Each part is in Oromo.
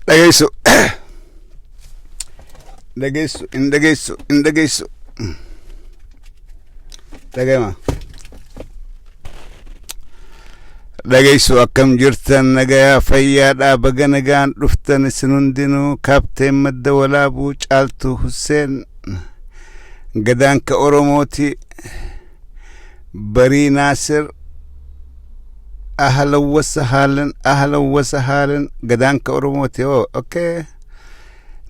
Dhageessu. Dhageessu, hin dhageessu, hin dhageessu. Dhagayma. Dhageessu, akkam jirtan? Nagayaa, fayyaadhaa? Baga nagaan dhuftan isin hundinuu. Kaapteen Madda Walaabuu, Caaltuu Husseen, Gadaanka Oromooti, Barii Naasir, ahlan wasahaalan, ahlan wasahaalan. Gadaanka Oromooti. Oh, okay.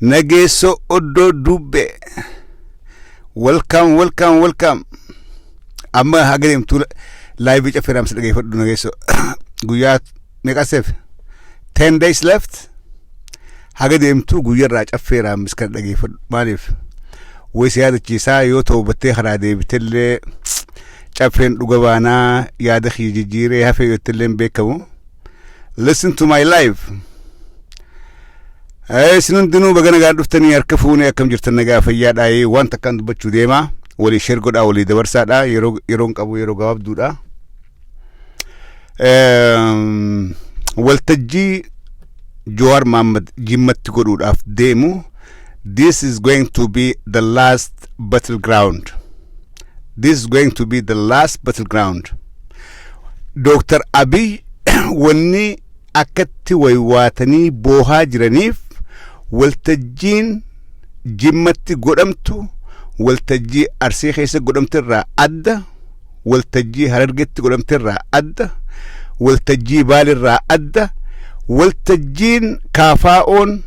Nageessoo Oddoo Dubbee, welcome, welcome, welcome. Amma haga deemtuu live caffeeraamsa dhageeffadhu. Nageessoo, guyyaa meeqa seef? 10 days left. Haga deemtuu guyyaarraa caffeeraamis kan dhageeffadhu. Maaliif wayii si yaadachiisaa? Yoo toobattee karaa deebitellee, caffeen dhuga baanaa yaada kiyya jijjiiree hafee yottillee hin beekamu. Listen to my life. Isin hundinuu baga nagaan dhuftanii. Harka fuunee, akkam jirtan? Nagaa, fayyaadhaa? Waan takkaan dubbachuu deemaa. Walii share godhaa, walii dabarsaadha. Yeroo yeroon qabu yeroo gabaabduudha. Waltajjii Jawaar Mohammad Jimmatti godhuudhaaf deemu, this is going to be the last battleground. This is going to be the last battleground. Dr. Abiy wanni akkatti waywaatanii boohaa jiraniif, waltajjiin Jimmatti godhamtu waltajjii Arsii keessa godhamte irraa adda, waltajjii Harargetti godhamte irraa adda, waltajjii Baalirraa adda. Waltajjiin Kaafaa'oon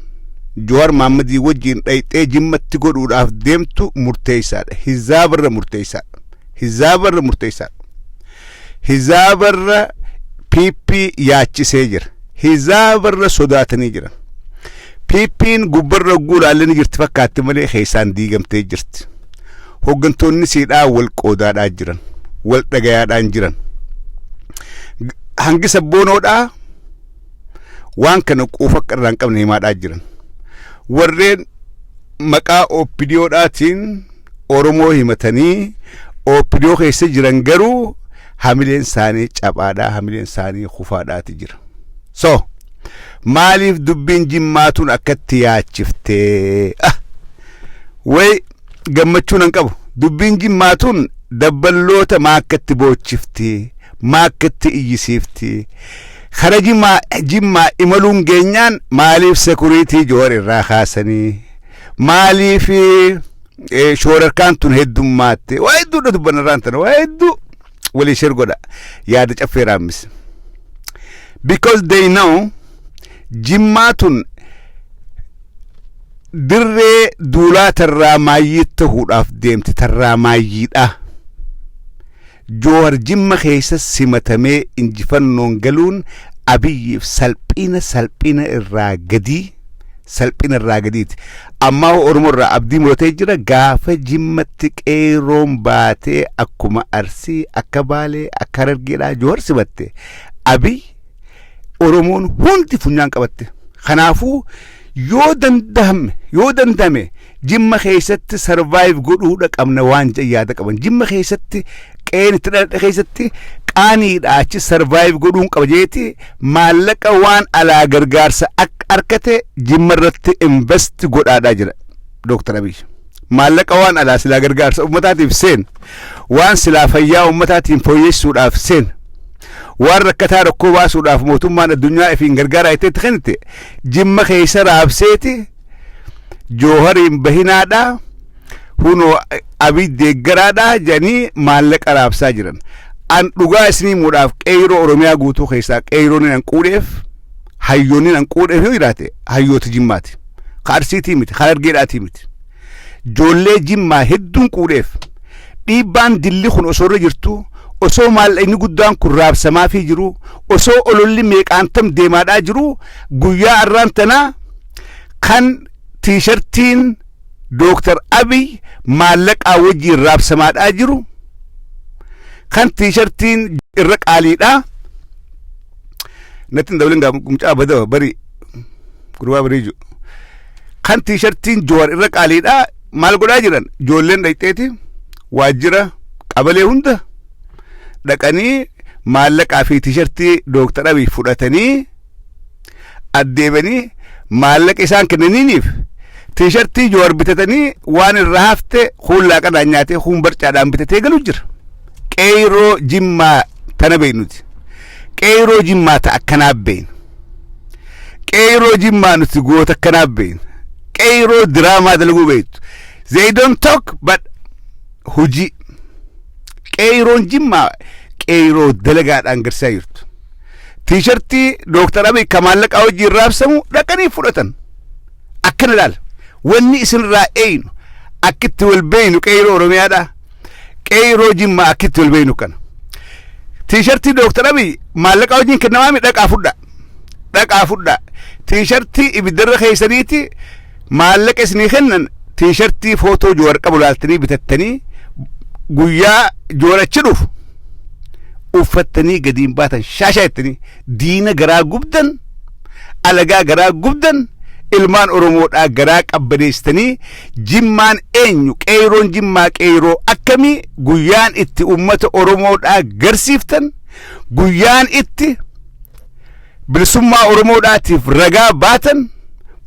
Jawaar Mahammadii wajjiin dhayxee Jimmatti godhuudhaaf deemtu murteessaadha. Hizaabarra murteessaadha. Hizaabarra murteessaadha. Hizaabarra PP yaachisee jira. Hizaabarra sodaatanii jiran. PP'n gubbarra guulaallee ni jirti fakkaatti malee keessaan diigamtee jirti. Hooggantoonni siidhaa wal qoodaadhaa jiran. Wal dhagayaadhaan jiran. Hangi sabboonoodhaa waan kana quufa akka irraa hin qabne himaadhaa jiran. Warreen maqaa OPDOdhaatiin Oromoo himatanii OPDO keessa jiran garuu hamileen isaanii caphaadhaa, hamileen isaanii kufaadhaati jira. So maaliif dubbiin Jimmaatuun akkatti yaachiftee? Ah, way gammachuu nan qabu. Dubbiin Jimmaatuun dabballoota maa akkatti boochifti? Maa akkatti iyyisiifti? Kara Jimmaa imaluun geenyaan maaliif security Joowar irraa kaasanii? Maaliif shoorarkaan tun heddummaatte? Waa hedduudha dubbanna irraan tana, waa hedduu walii share godha yaada caffee raammis. Because they know Jimmaa tun dirree duulaa tarraa maayyii ta'uudhaaf deemti, tarraa maayyiidha. Joohar Jimma keessa simatamee injifannoon galuun Abiyyiif salphina, salphina irraa gadii, salphina irraa gadiiti. Ammaa Oromoo irraa abdii muratee jira. Gaafa Jimmatti qeeroon baatee akkuma Arsii, akka Baalee, akka Harargeedhaa Joohar simatte, Abiy Oromoon hundi funyaan qabatte. Kanaafuu yoo danda'ame Jimma keessatti survive godhuudha qabna waan jedhan yaada qaban. Jimma keessatti, qe'een itti dhaladhe keessatti qaaniidha, achi survive godhuun qaba jeeti maallaqa waan alaa gargaarsa akka argate Jimma irratti invest godhaadhaa jira Dooktar Abiy. Maallaqa waan alaa silaa gargaarsa uummataatiif seen, waan silaa fayyaa uummataatiin fooyyessuudhaaf seen, waan rakkataa rakkoo baasuudhaaf mootummaan addunyaa ifiin gargaaraa itteetti kennite Jimma keessa raabseeti Joohariin bahinaadhaa, hunoo Abiy deeggaraadhaa jedhanii maallaqa raabsaa jiran. An dhugaa isinii muudhaaf, qeeroo Oromiyaa guutuu keessaa qeeroon an quudheef, hayyoonni an quudheef yoo jiraate, hayyoota Jimmaati. Ka Arsiitii miti, ka Harargeedhaatii miti. Ijoollee Jimmaa hedduun quudheef. Dhiibbaan dilli kun osoo irra jirtu, osoo maallaqni guddaan kun raabsamaafii jiru, osoo ololli meeqaantam deemaadhaa jiru, guyyaa arraan tanaa kan T-shirtiin Dooktar Abiy maallaqaa wajjiin raabsamaadhaa jiru, kan T-shirtiin irra qaaliidhaa natti hin dabalin gaa mucaa badawa bari gurbaa barii jiru, kan T-shirtiin Joowar irra qaaliidhaa maal godhaa jiran? Ijoolleen dhaqxeeti waajjira qabalee hunda dhaqanii maallaqaa fi T-shirtii Dooktar Abiy fudhatanii addeebanii Maallaqa isaan kennaniiniif T-shirtii Joowar bitatanii waan irraa hafte kuun laaqanaan nyaatee, kuun barcaadhaan bitatee galu jira. Qeeroo Jimmaa tana beeknuti. Qeeroo Jimmaa ta akkanaa beekna. Qeeroo Jimmaa nuti goota akkanaa beekna. Qeeroo diraamaa dalaguu beektu. They don't talk but hojii. Qeeroon Jimmaa qeeroo dalagaadhaan garsiisaa jirtu. T-shirtii Dooktar Abiy ka maallaqaa wajjin raabsamu dhaqanii fudhatan. Akkana ilaala. Wanni isinirraa eeynu, akkitti wal beeynu, qeeroo Oromiyaadha. Qeeroo Jimmaa akkitti wal beeynu kana. T-shirtii Dooktar Abiy maallaqaa wajjin kennamaami, dhaqaa fudha. Dhaqaa fudha. T-shirtii ibiddarra keessaniiti maallaqa isinii kennan, T-shirtii footoo Joowar qabu laaltanii bitattanii, guyyaa Joowar achi dhufu uffattanii gadiin baatan, shaashaa jettanii diina garaa gubdan, alagaa garaa gubdan, ilmaan Oromoodhaa garaa qabbaneessitanii. Jimmaan eenyu, qeeroon Jimmaa qeeroo akkamii, guyyaan itti ummata Oromoodhaa garsiiftan, guyyaan itti bilisummaa Oromoodhaatiif ragaa baatan,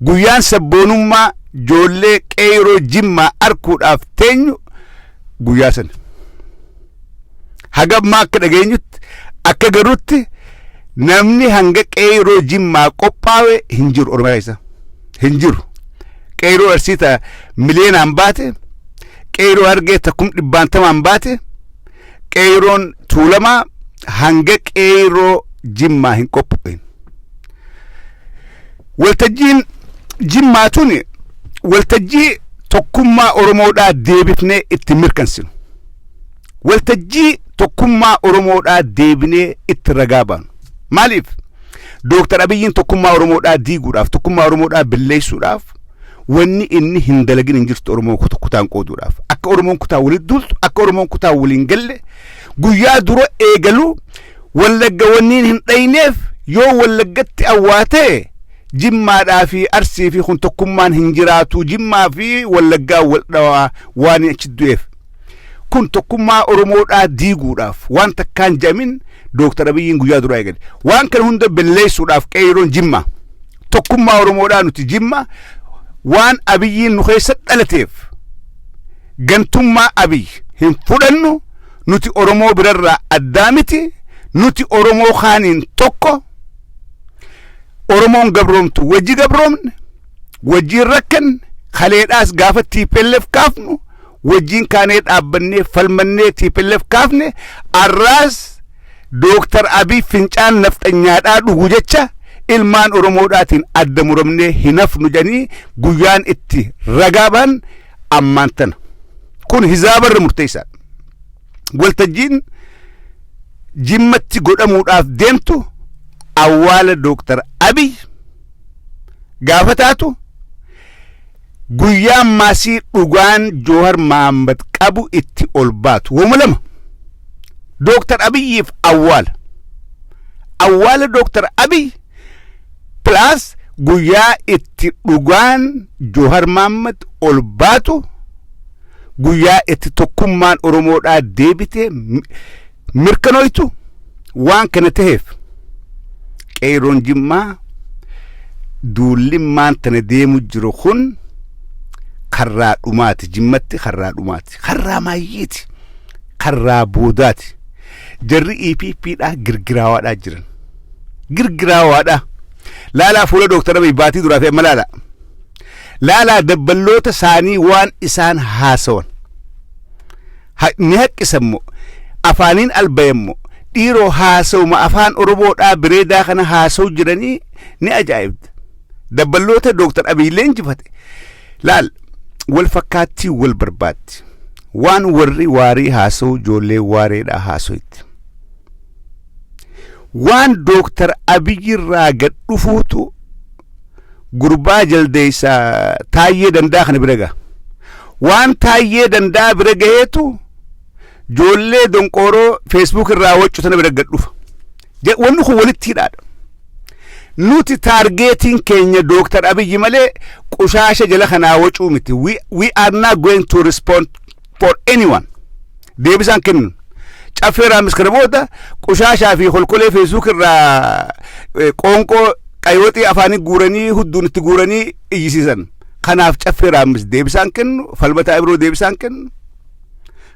guyyaan sabboonummaa ijoollee qeeroo Jimmaa arkuudhaaf teenyu guyyaa sana. Hagammaa akka dhageenyutti, akka garuutti, namni hanga qeeroo Jimmaa qophaa'e hin jiru Oromiyaa keessa. Hin jiru. Qeeroo Arsii ta miliyeenaan baate, qeeroo Hargee ta 100,000n baate, qeeroon Tuulamaa hanga qeeroo Jimmaa hin qophaa'in. Waltajjiin Jimmaa tuni waltajjii tokkummaa Oromoodhaa deebifnee itti mirkansinu. Waltajjii tokkummaa Oromoodhaa deebinee itti ragaa baanu. Maaliif? Dooktar Abiyyiin tokkummaa Oromoodhaa diiguudhaaf, tokkummaa Oromoodhaa billeessuudhaaf wanni inni hin dalagin hin jirtu. Oromoo kutaan qooduudhaaf, akka Oromoon kutaa walitti duultu, akka Oromoon kutaa waliin galle guyyaa dura eegalu. Wallagga wanniin hin dhayneef, yoo Wallaggatti awwaatee Jimmaadhaa fi Arsii fi kun tokkummaan hin jiraatu, Jimmaa fi Wallaggaa wal dhawaa waan achi du'eef. Kun tokkummaa Oromoodhaa diiguudhaaf waan takkaan jamin Dooktar Abiyyiin guyyaa duraa eegale. Waan kana hunda balleessuudhaaf qeeroon Jimmaa, tokkummaa Oromoodhaa, nuti Jimma waan Abiyyiin nu keessa dhalateef gantummaa Abiy hin fudhannu. Nuti Oromoo birarraa addaa miti, nuti Oromoo kaaniin tokko. Oromoon gabroomtu wajji gabroomne, wajjiin rakkanne. Kaleedhaas gaafa TPLF kaafnu wajjiin kaanee dhaabbannee falmannee TPLF kaafne. Arraas Dooktar Abiy fincaan nafxanyaadhaa dhugu jecha ilmaan Oromoodhaatiin adda muramnee hin hafnu jedhanii guyyaan itti ragaa ba'an ammaan tana. Kun hizaabarra murteessaadha. Waltajjiin Jimmatti godhamuudhaaf deemtu awwaala Dooktar Abiy gaafa taatu, guyyaa maasii dhugaan Joohar Mahammad qabu itti ol baatu. Woma lama, Dooktar Abiyyiif awwaala. Awwaala Dooktar Abiy plus guyyaa itti dhugaan Joohar Mahammad ol baatu, guyyaa itti tokkummaan Oromoodhaa deebitee mirkanooytu. Waan kana taheef qeeroon Jimmaa, duullimmaan tana deemu jiru kun karraa dhumaati. Jimmatti karraa dhumaati, karraa maayyeeti, karraa boodaati. Jarri EPP dha girgiraawaadhaa jiran, girgiraawaadha. Laalaa fuula Dooktar Abiy baatii duraa fi amma laala. Laalaa dabballoota isaanii, waan isaan haasawan ni haqqisammo, afaaniin albayammo. Dhiiroo, haasawuma afaan Oromoodhaa bireedaa kana haasawu jiranii ni ajaa'ibda. Dabballoota Dooktar Abiy leenjifate laal. Wal fakkaattii wal barbaaddi. Waan warri waarii haasawu ijoollee waareedhaa haasawitti. Waan Dooktar Abiy irraa gad dhufuutu gurbaa jaldeessa Taayyee Danda'a kana bira gaha. Waan Taayyee Danda'a bira gaheetu ijoollee donqooroo Facebook irraa waccu tana bira gad dhufa. Wanni kun walitti hidhaadha. Nuti targetiin keenya Dooktar Abiyyi malee qushaasha jala kanaa wacuu miti. We are not going to respond for anyone. Deebisaan kennu. Caffee Raamis kana booda qushaashaa fi kolkolee Facebook irraa qoonqoo Qayyooxii afaanii guuranii, hudduun itti guuranii iyyisiisan. Kanaaf Caffee Raammis deebisaan kennu, Falmataa Ibiroo deebisaan kennu,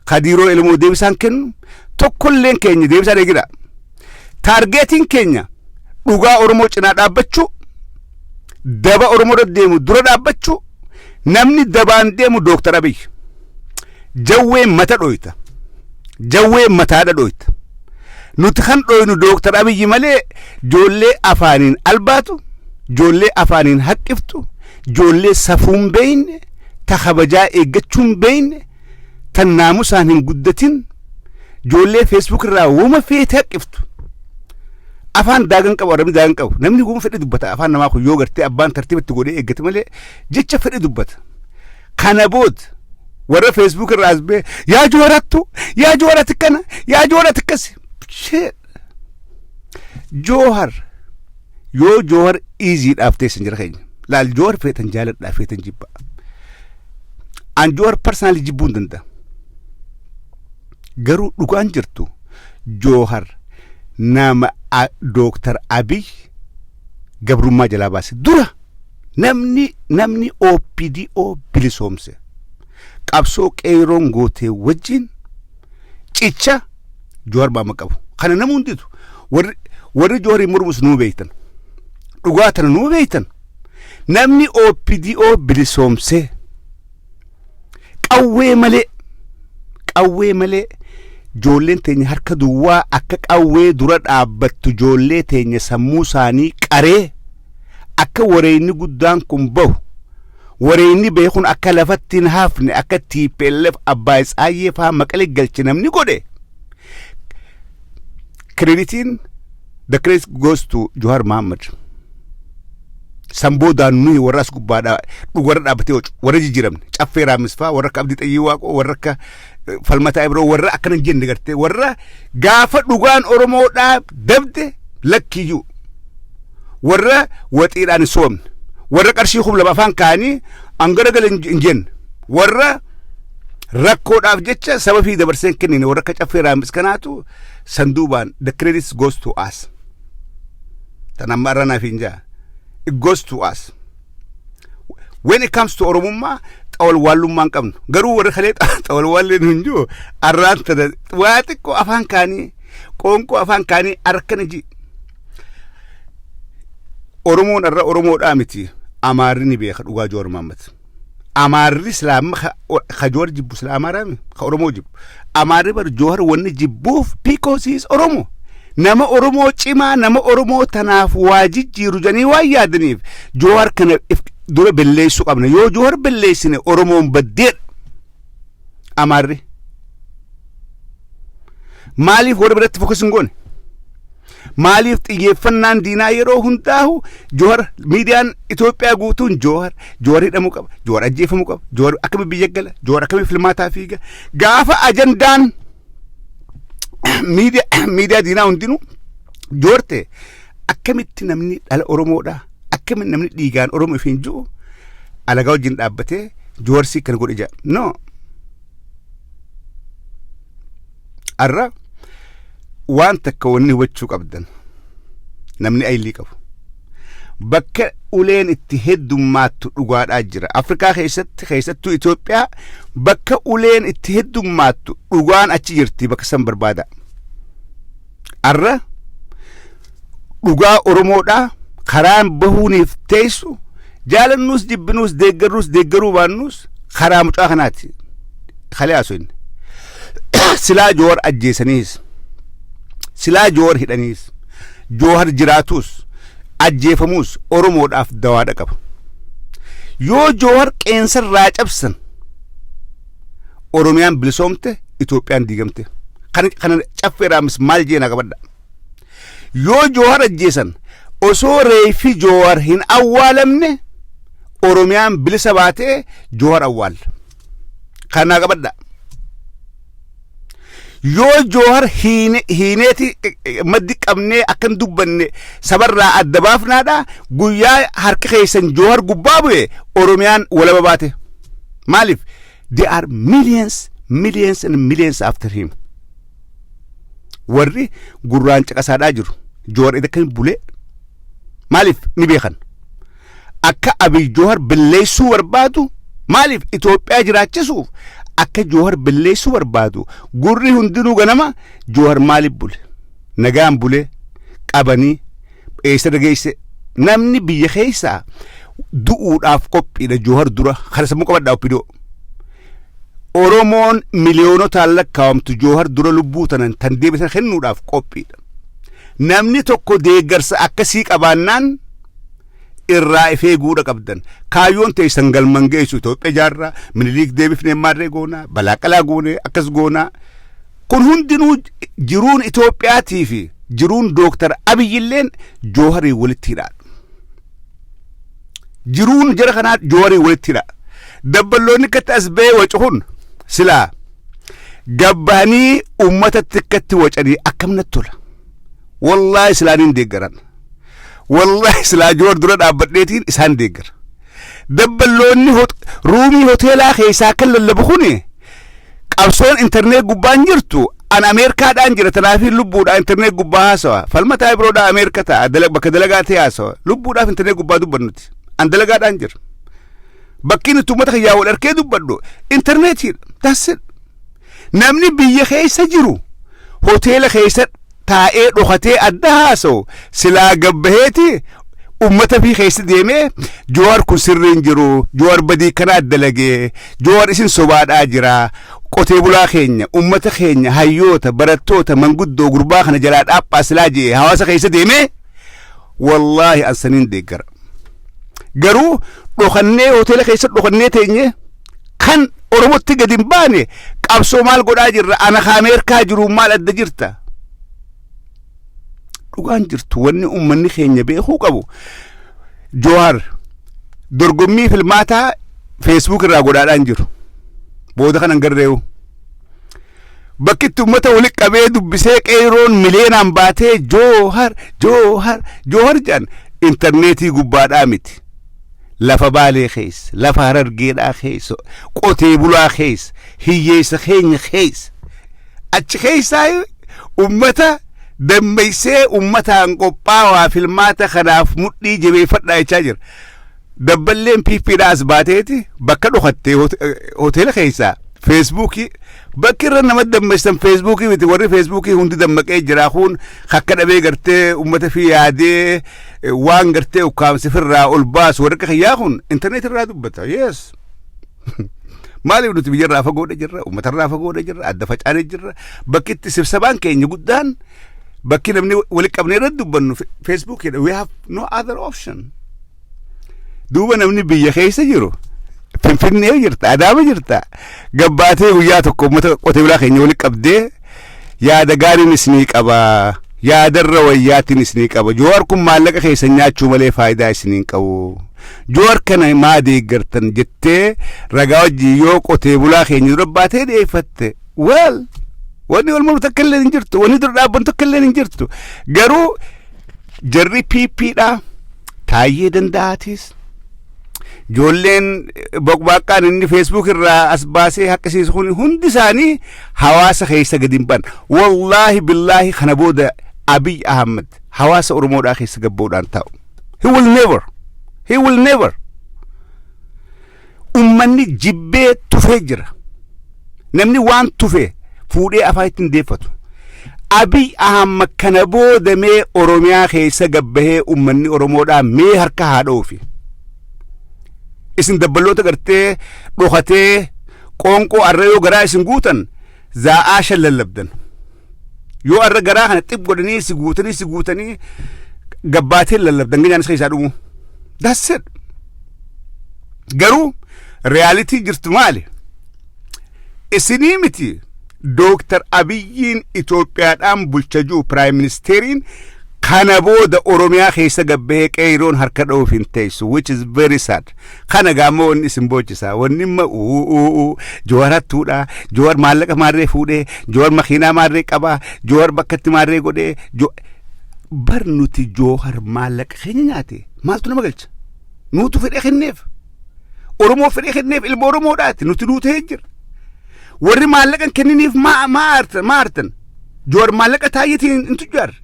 Kadiiroo Elmoo deebisaan kennu, tokkolleen keenya deebisaan eegidha. Targetiin keenya dhugaa Oromoo cinaa dhaabbachuu, daba Oromoo irra deemu dura dhaabbachuu. Namni dabaan deemu Dooktar Abiy. Jawwee mata dhoyta. Jawwee mataadha dhoyta. Nuti kan dhoynu Dooktar Abiyyi malee ijoollee afaaniin albaatu, ijoollee afaaniin haqqiftu, ijoollee safuun beeyne, ta kabajaa eeggachuun beeyne, tan naamusaan hin guddatin, ijoollee Facebook irraa wama feete haqqiftu. Afaan daagan qabu, arrabni daagan qabu. Namni wama fedhe dubbata. Afaan namaa kun yoo gartee abbaan tartiiba itti godhee eeggate malee jecha fedhe dubbata. Kana booda warra Facebook irraa as ba'e, "Yaa Joorattu, yaa Jooratti kana, yaa Jooratti akkasi." Joohar yoo Joohar iiziidhaaf teessan jira keenya. Laal, Joohar feetan jaaladhaa, feetan jibba. An Joohar personally jibbuu hin danda'a. Garuu dhugaan jirtu Joohar nama Dooktar Abiy gabrummaa jalaa baase. Dura namni OPDO bilisoomse, qabsoo qeeroon gootee wajjin cicha Joowar baama qabu. Kana nama hunditu warri Jooharii mormus nuu beektan. Dhugaa tana nuu beektan. Namni OPDO bilisoomse qawwee malee, qawwee malee, ijoolleen teenya harka duwwaa akka qawwee dura dhaabbattu, ijoollee teenya sammuu isaanii qaree akka wareeyni guddaan kun bahu, wareeyni beekun akka lafatti hin hafne, akka TPLF Abbaay Tsaayyee faa Maqalee galche namni godhe, creditiin, the credit goes to Johar Muhammad. San boodaan nuyi warra as gubbaadhaa dhugarra dhaabbatee hocu, warra jijjiiramne, Caffee Raamis faa, warra akka Abdii Xayyii Waaqoo, warra akka Falmataa Ibroo, warra akkana hin jenne gartee, warra gaafa dhugaan Oromoodhaa dabde lakkiyyuu, warra waxiidhaan hin soomne, warra qarshii 2000 afaan kaa'anii angara gale hin jenne, warra rakkoodhaaf jecha saba fi dabarsee hin kennine, warra akka Caffee Raamis kanaatu sanduubaan, the credits goes to us. Tan amma irra naaf hin jaa, it goes to us. When it comes to Oromummaa, xawalwaallummaa hin qabnu. Garuu warri kalee xawalwaalleen hin jiru arraan tana waa xiqqoo afaan kaanii, qoonqoo afaan kaanii harkana ji. Oromoon irra Oromoodhaa miti, Amaarri ni beeka dhugaa Joowar Mahammad. Amaarri Islaama ka Joowar jibbu sila Amaaraami ka Oromoo jibbu. Amaarri bar Joowar wanni jibbuuf because he is Oromo. Nama Oromoo cimaa, nama Oromoo tanaaf waa jijjiiru jedhanii waan yaadaniif Joowar kana if dura belleessuu qabna. Yoo Joowar belleessine Oromoon baddeedha. Amaarri. Maaliif warra biratti focus hin goone? Maaliif xiyyeeffannaan diinaa yeroo hundaahu Joowar? Miidiyaan Itoophiyaa guutuun Joowar, Joowar hidhamuu qaba, Joowar ajjeefamuu qaba, Joowar akkami biyya gala, Joowar akkami filmaataa fiiga. Gaafa ajandaan miidiyaa diinaa hundinuu Joowar ta'e, akkamitti namni dhala Oromoodha, akkamitti namni dhiigaan Oromoo ifiin jiru alagaa wajjin dhaabbatee Joowar sii kana godhe jedha? No. Arra waan takka wanni hubachuu qabdan, namni aylii qabu. Bakka uleen itti heddummaattu dhugaadhaa jira. Afrikaa keessatti, keessattuu Itoophiyaa, bakka uleen itti heddummaattu dhugaan achi jirti, bakka san barbaada. Arra dhugaa Oromoodhaa karaan bahuuniif teessu, jaalannuus jibbinuus, deeggarruus deeggaruu baannuus, karaa mucaa kanaati. Kalee haasoo inni. Silaa Joowar ajjeesaniis, silaa Joowar hidhaniis, Joowar jiraatus ajjeefamuus Oromoodhaaf dawaadha qaba. Yoo Joowar qeensarraa cabsan Oromiyaan bilisoomte, Itoophiyaan diigamte. Kana Caffee Raamis maal jeenaa qabadha. Yoo Joowar ajjeesan, osoo reeffi Joowar hin awwaalamne Oromiyaan bilisa baatee Joowar awwaalla. Kanaa qabadha. Yoo Joowar hiineeti maddi qabnee akkan dubbanne sabarraa adda baafnaadha, guyyaa harka keessan Joowar gubbaa bu'e Oromiyaan walaba baate. Maaliif? There are millions, millions and millions after him. Warri gurraan caqasaadhaa jiru. Joowar akkamiin bulee? Maaliif ni beekan? Akka Abiy Joohar balleessuu barbaadu, maaliif Itoophiyaa jiraachisuuf akka Joohar balleessuu barbaadu gurri hundinuu ganama Joohar maaliif bule? Nagaan bule qabanii eessa dhageesse? Namni biyya keessaa du'uudhaaf qophiidha Joohar dura. Kana sammuu qabadhaa, OPDO. Oromoon miliyoonotaan lakkaawamtu Joohar dura lubbuu tanan tan deebisan kennuudhaaf qophiidha. Namni tokko deeggarsa akkasii qabaannaan irraa ifee guudha qabdan. Kaayyoon teessan galman geessu. Itoophiyaa ijaarraa, Miniliik deebifnee maarree goonaa, balaaqalaa goonee akkas goonaa. Kun hundinuu jiruun Itoophiyaatii fi jiruun Dooktar Abiyyilleen Jooharii walitti hidhaadha. Jiruun jara kanaa Jooharii walitti hidha. Dabballoonni akkatti as ba'ee wacu kun silaa gabbahanii uummatatti akkatti wacanii akkam natti tola. Wallaahi silaan hin deeggaran. Wallaahi silaa Joowar dura dhaabbadheetiin isaan deeggara. Dabballoonni roomii hoteelaa keessaa kan lallabu kuni, qabsoon internet gubbaan jirtu, an Ameerikaadhaan jira, tanaafii lubbuudhaan internet gubbaa haasawa. Falmataa biroodhaa Ameerika ta'a, bakka dalagaa ta'e haasawa. Lubbuudhaaf internet gubbaa dubbannuti. An dalagaadhaan jira. Bakki nuti uummata kiyyaa wal harkee dubbadhu internetiidha. That's it. Namni biyya keessa jiru hoteela keessa taa'ee dhokatee adda haasa'u silaa gabbaheeti ummata fi keessa deemee, Joowar kun sirriin jiru, Joowar badii kana dalagee, Joowar isin sobaadhaa jira, qotee bulaa keenya, ummata keenya, hayyoota, barattoota, manguddoo, gurbaa kana jalaa dhaaphaa silaa jee hawaasa keessa deemee, wallaahi an saniin deeggara. Garuu dhokannee hoteela keessa dhokannee teenye kan Oromotti gadi hin baane qabsoo maal godhaa jirra? Ana ka Ameerikaa jiru maal adda jirta? Dhugaan jirtu, wanni uummanni keenya beekuu qabu, Jowaar dorgommii filmaataa Facebook irraa godhaadhaan jiru. Booda kanan garreewu. Bakki itti uummata walitti qabee dubbisee qeeroon miliyeenaan baatee Joohar, Joohar, Joohar jedhan intarneetii gubbaadhaa miti. Lafa Baalee keessa, lafa Harargeedhaa keessa, qotee bulaa keessa, hiyyeessa keenya keessa. Achi keessaa uummata dammeessee uummataan qophaawaa filmaata kanaaf mudhii jabeeffadhaa jechaa jira. Dabballeen PPdhaa as baateeti bakka dhokattee hoteela keessaa Facebookii bakki irra nama dammeessan Facebookii miti. Warri Facebookii hundi dammaqee jira. Kun akka dhabee gartee uummata fi yaadee waan gartee ukkaamse firraa ol baasu warri akka kiyyaa kun internet irraa dubbata. Yes. Maaliif nuti biyyarraa fagoodha jirra, uummatarraa fagoodha jirra, adda facaanee jirra. Bakki itti sibsabaan keenya guddaan, bakki namni walitti qabnee irratti dubbannu Facebookiidha. We have no other option. Duuba namni biyya keessa jiru, Finfinnee jirta, Adaama jirta, gabbaatee guyyaa tokko uummata qotee bulaa keenya walitti qabdee, yaada gaariin isinii qaba, yaadarra wayyaatiin isinii qaba, Joowar kun maallaqa keessan nyaachuu malee faayidaa isinii hin qabu. Joowar kana maa deeggartan jettee ragaa wajjin yoo qotee bulaa keenya dura baatee dhiyeeffatte, well, wanni wal mormu takka illee hin jirtu, wanni dura dhaabbantu takka illee hin jirtu. Garuu jarri PPdha, Taayyee Danda'aatis, ijoolleen boqbaqqaan inni Facebook irraa as baasee haqqisiisu kun hundi isaanii hawaasa keessa gadi hin ban. Wallaahi billaahi kana booda Abiy Ahmed hawaasa Oromoodhaa keessa gabboodhaan taa'u. He will never. He will never. Ummanni jibbee tufee jira. Namni waan tufe fuudhee afaan ittiin deeffatu. Abiy Ahmad kana booda mee Oromiyaa keessa gabbahee ummanni Oromoodhaa mee harka haa dhoofi. Isin dabballoota gartee dhokatee qoonqoo arra yoo garaa isin guutan zaa'aa shan lallabdan. Yoo arra garaa kana xib godhanii si guutanii si guutanii gabbaatee lallabdan ganyaan isa keessaa dhumu. That's it. Garuu reality jirtu maali? Isinii miti, Dooktar Abiyyiin Itoophiyaadhaan bulcha jiru, prime ministeriin kana booda Oromiyaa keessa gabbahee qeeroon harka dha'uuf hin teessu, which is very sad. Kana gaammoo wanni isin boochisaa, wanni imma uu Joowar hattuudha, Joowar maallaqa maarree fuudhee, Joowar makiinaa maarree qabaa, Joowar bakkatti maarree godhee. Bar nuti Joowar maallaqa keenya nyaate maaltu nama galcha? Nuutu fedhee kenneef. Oromoo fedhee kenneef, ilma Oromoodhaati, nuti nuu ta'ee jira. Warri maallaqa hin kenniniif maa maa aartan, maa aartan? Joowar maallaqa Taayyetiin hin tujjaarre.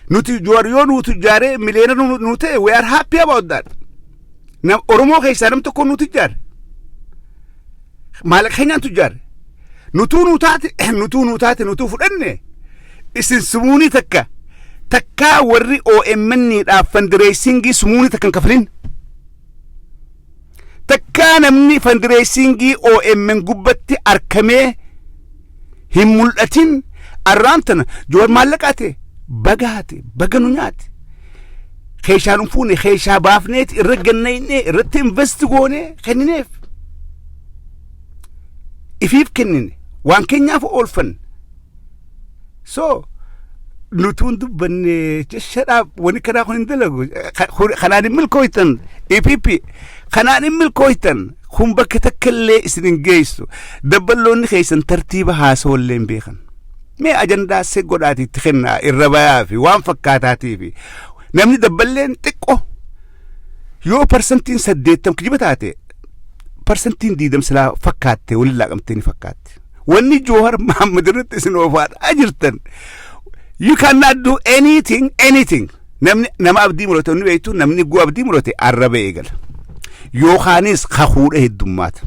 Nuti Joowar yoo nu tujjaaree miliyoona nu ta'e, we are happy about that. Oromoo keessaa nam tokko nu tujjaare. Maallaqa keenyaan tujjaare. Nutuu nu taate, nutuu nu taate, nutuu fudhanne. Isin sumuunii takka takkaa warri OMN dhaaf fundraising sumuunii takka hin kafalin. Takkaa namni fundraising OMN gubbatti arkamee hin mul'atin. Arraan tana Joowar maallaqaate bagaate baga nu nyaate. Keeshaan hin fuune, keeshaa baafneeti irra gannayne, irratti invest goone kennineef. Ifiif kennine, waan keenyaaf oolfanne. So nutuun dubbanne jechadhaaf wani kanaa kun hin dalagu. Kanaan hin milkooytan EPP, kanaan hin milkooytan. Kun bakka takka illee isin hin geessu. Dabballoonni keessan tartiiba haasawallee hin beekan. Mee ajandaa se godhaati itti kennaa irra bayaa fi waan fakkaataatii fi namni dabballeen xiqqoo yoo 80% kijiba taate, 20% silaa fakkaatte waliin laaqamtee ni fakkaatte. Wanni Joohar Mahammad irratti isin oofaadhaa jirtan, you cannot do anything, anything. Namni nama abdii murate inni beektu, namni guu abdii murate arraba eegala yookaanis kakuudha heddummaata.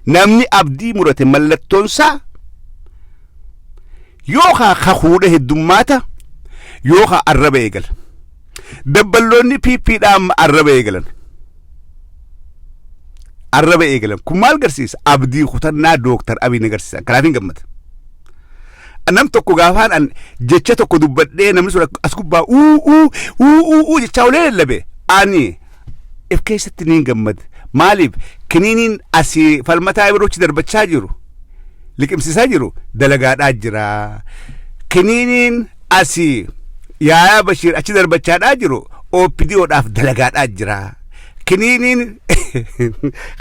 Namni abdii murate mallattoonsaa yookaan kakuudha heddummaata yookaan arraba eegala. Dabballoonni PPdhaan arraba eegalan, arraba eegalan. Kun maal garsiisa? Abdii kutannaa Dooktar Abiy agarsiisa. Kanaaf hin gammada. Nam tokko gaafaan an jecha tokko dubbadhee namni sun as gubbaa uu uu uu uu uu jechaa olee lallabe, ani if keessatti niin gammada. Maaliif? Kiniiniin asii falmataa biroochi darbachaa jiru, liqimsiisaa jiru, dalagaadhaa jira. Kiniiniin asii Yaayaa Bashiir achi darbachaadhaa jiru OPDOdhaaf dalagaadhaa jira. Kiniiniin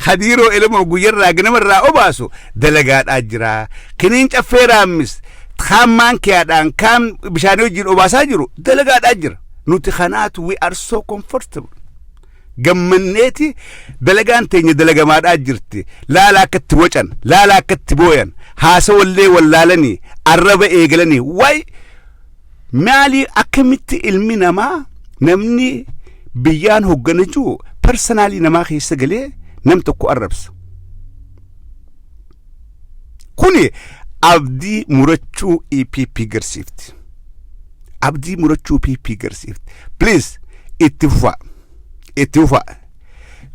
Hadiiroo Elemoo guyyarraa ganamarraa obaasu dalagaadhaa jira. Kiniin Caffee Raammis kaan maankiyaadhaan kaan bishaanii wajjin obaasaa jiru dalagaadhaa jira. Nuti kanaatu we are so comfortable. Gammanneeti dalagaan teenya dalagamaadhaa jirti. Laala akkatti wacan, laala akkatti booyan, haasawallee wallaalanii arraba eegalanii. Waay, maalii, akkamitti ilmi namaa, namni biyyaan hoggana jiru, personally namaa keessa galee nam tokko arrabsa? Kuni abdii murachuu EPP garsiifti. Abdii murachuu PP garsiifti. Please, itti fufaa. Itti fufaa.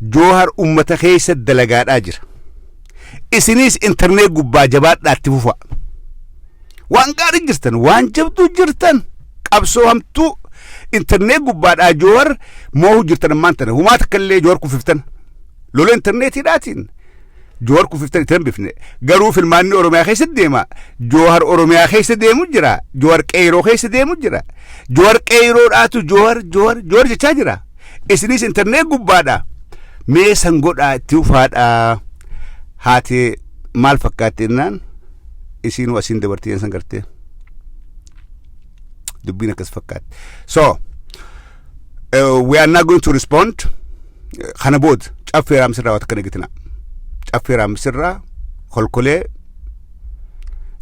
Joohar ummata keessa dalagaadhaa jira. Isinis internet gubbaa jabaadhaa itti fufaa. Waan gaarii jirtan, waan jabduu jirtan, qabsoo hamtuu internet gubbaadhaa Joohar moohuu jirtan ammaan tana. Humaa takka illee Joohar kufiftan. Lola internetiidhaatiin Joohar kufiftan itti hambifne. Garuu filmaanni Oromiyaa keessa deema. Joohar Oromiyaa keessa deemu jira. Joohar qeeroo keessa deemu jira. Joohar qeeroodhaatu Joohar Joohar Joohar jechaa jira. Isinis internet gubbaadha. Mee san godhaa, itti ufaadhaa. Haati maal fakkaatte jennaan isiinuu asiin dabartii san gartee. Dubbiin akkas fakkaatti. So, we are not going to respond. Kana booda Caffee Raamsirraa waan akkana eeggatina. Caffee Raamsirraa kolkolee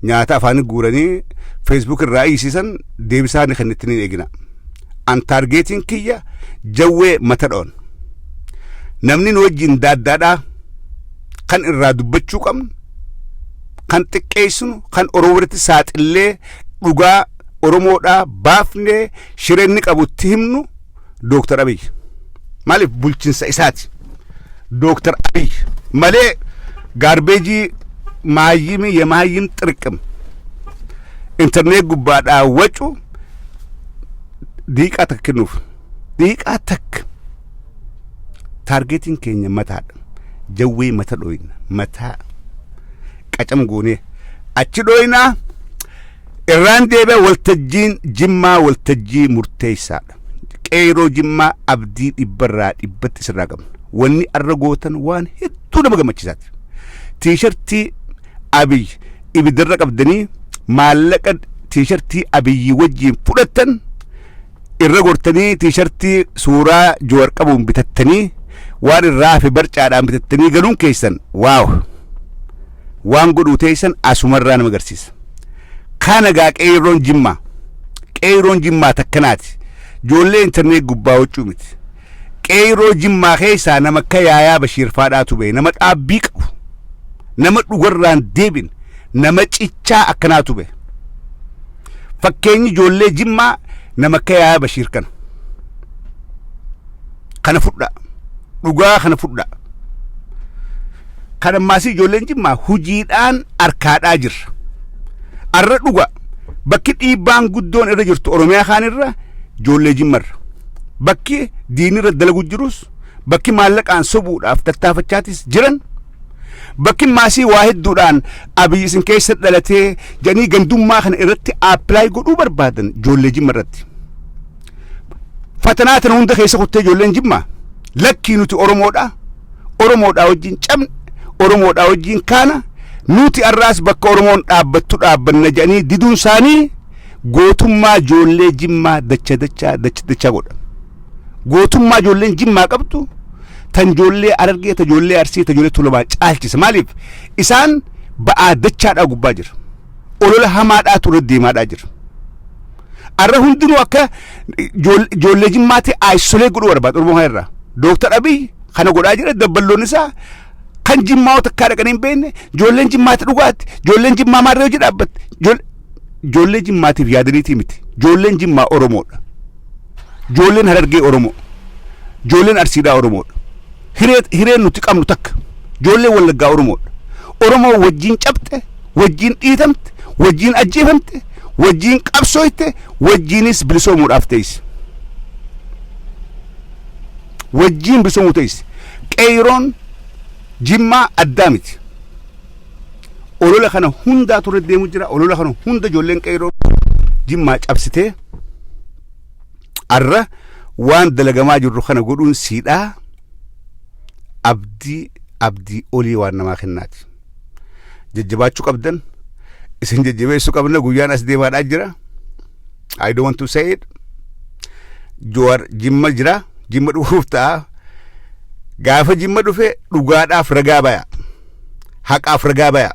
nyaata afaanii guuranii Facebook irraa hiisisan deebisaa ni kennitanii eegina. An targetiin kiyya jawwee mata dhoon. Namni nu wajjin daaddaadhaa kan irraa dubbachuu qabnu, kan xiqqeessinu, kan Oromoo biratti saaxillee dhugaa Oromoodhaa baafnee shireenni qabutti himnu Dooktar Abiy. Maaliif? Bulchinsa isaati. Dooktar Abiy malee garbage maayyimi yemaayyim xirqim internet gubbaadhaa wacu diiqaa takka kennuuf diiqaa takka. Targetiin keenya mataadha. Jawwee mata dhooyna, mataa qacam goonee achi dhooynaa. Irraan deebi'a, waltajjiin Jimmaa waltajjii murteessaadha. Qeeroo Jimmaa, abdii 100% isirraa qabna. Wanni arra gootan waan hedduu nama gammachiisaati. T-shirtii Abiy ibiddarra qabdanii maallaqa T-shirtii Abiyyi wajjiin fudhattan irra gortanii T-shirtii suuraa Joowar qabuun bitattanii, waan irraa hafe barcaadhaan bitattanii galuun keessan wow, waan godhuu teessan asumarraa nama agarsiisa. Kana gaa qeerroon Jimmaa, qeerroon Jimmaa Qeeroon Jimmaa takkanaati. Ijoollee internet gubbaa huccuu miti. Qeeroo Jimmaa keessaa nama akka Yaayaa Bashiir faadhaatu bahe, nama dhaabbii qabu, nama dhugarraan deebin, nama cichaa akkanaatu bahe. Fakkeenyi ijoollee Jimmaa nama akka Yaayaa Bashiir kana. Kana fudhaa. Dhugaa kana fudhaa. Kan ammaasii ijoolleen Jimmaa hujiidhaan arkaadhaa jirra. Arra dhuga bakki dhiibbaan guddoon irra jirtu Oromiyaa kaan irra ijoollee Jimmarra. Bakki diinni irra dalagu jirus, bakki maallaqaan sobuudhaaf tattaafachaatis jiran, bakki maasii waa hedduudhaan Abiyyi isin keessa dhalatee jedhanii gandummaa kana irratti apply godhuu barbaadan ijoollee Jimma irratti. Fatanaa tana hunda keessa kuttee ijoolleen Jimmaa lakkii, nuti Oromoodha. Oromoodhaa wajjin cabne, Oromoodhaa wajjin kaana, nuti arraas bakka Oromoon dhaabbattu dhaabbanna jedhanii diduun isaanii gootummaa ijoollee Jimmaa dacha dachaa dacha dachaa godha. Gootummaa ijoolleen Jimmaa qabdu tan ijoollee Harargee, tan ijoollee Arsii, tan ijoollee Tuulamaa caalchisa. Maaliif? Isaan ba'aa dachaadhaa gubbaa jira. Olola hamaadhaa ture deemaadhaa jira. Arra hundinuu akka ijoollee Jimmaatti isolate godhuu barbaada Oromoo kana irraa. Dooktar Abiy kana godhaa jira. Dabballoon isaa kan Jimmaa takkaa dhaqanii hin beekne, ijoolleen Jimmaatti dhugaatti, ijoolleen Jimmaa maarree hojii dhaabbatte, ijoollee Jimmaatiif yaadaniitii miti. Ijoolleen Jimmaa Oromoodha. Ijoolleen Harargee Oromoo. Ijoolleen Arsiidhaa Oromoodha. Hireen nuti qabnu takka. Ijoolleen Wallaggaa Oromoodha. Oromoo wajjin cabxe, wajjin dhiitamte, wajjin ajjeefamte, wajjin qabsooyte, wajjinis bilisoomuudhaaf teessi. Wajjin bilisoomuu teessi. Qeeroon Jimmaa addaa miti. Olola kana hundaa ture deemu jira. Olola kana hunda ijoolleen qeeroo Jimmaa cabsitee arra waan dalagamaa jirru kana godhuun siidhaa abdii abdii olii waan namaa kennaati. Jajjabaachuu qabdan, isin jajjabeessuu qabna. Guyyaan as deemaadhaa jira. I don't want to say it. Jawaar Jimma jira. Jimma dhufuuf ta'a. Gaafa Jimma dhufe dhugaadhaaf ragaa baya. Haqaaf ragaa baya.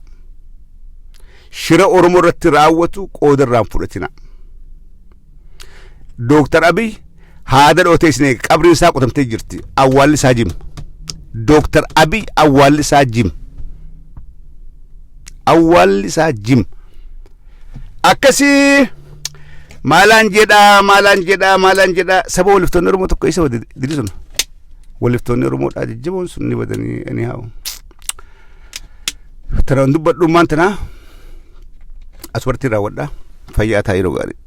Shira Oromoo irratti raawwatu qooda irraan fudhatina. Dooktar Abiy haada dhootee isin eega. Qabriin isaa qotamtee jirti. Awwaalli isaa Jimma. Dooktar Abiy awwaalli isaa Jimma. Awwaalli isaa Jimma. Akkasii maalaan jedhaa, maalaan jedhaa, maalaan jedhaa. Saba waliftoonni Oromoo tokko isa didi sun waliftoonni Oromoodhaa jajjaboon sun ni badanii anyhow. Tana dubbadhummaan tanaa aswarratti raawwadhaa. Fayyaa taa'ee yeroo gaarii.